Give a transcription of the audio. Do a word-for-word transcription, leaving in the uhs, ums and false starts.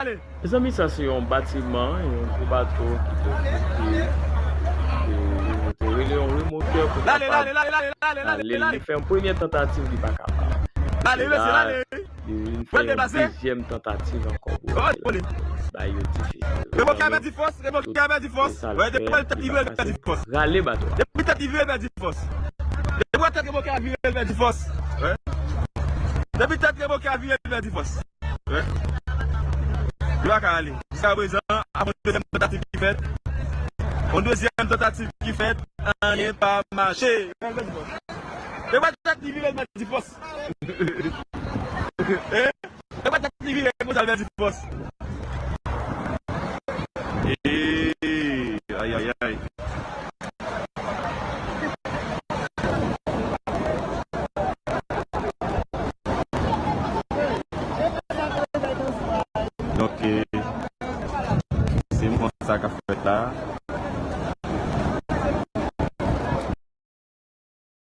Mezanmi, sa se yon batiman, yon gwo bato ki te, ki te, ki te rele yon remotè pou kapab ale. Li fè yon premye tantativ, li pa kapab. Li vin fè yon dezyèm tantativ ankò pou l bay yo dife. Remotè a pèdi fòs, remotè a pèdi fòs. Depi tèt li vire, li pèdi fòs. Rale bato a. Depi tèt li vire, li pèdi fòs. Depi tèt remotè a vire, li pèdi fòs. Depi tèt remotè a vire, li pèdi fòs. Li pa ka ale. Jiska prezan, apre yon dezyèm tantativ ki fèt, yon dezyèm tantativ ki fèt, anyen pa mache. Depi tèt li vire, li pèdi fòs. Depi tèt li vire, konsa l pèdi fòs. Eee, ayayay. Donk, se moman sa k ap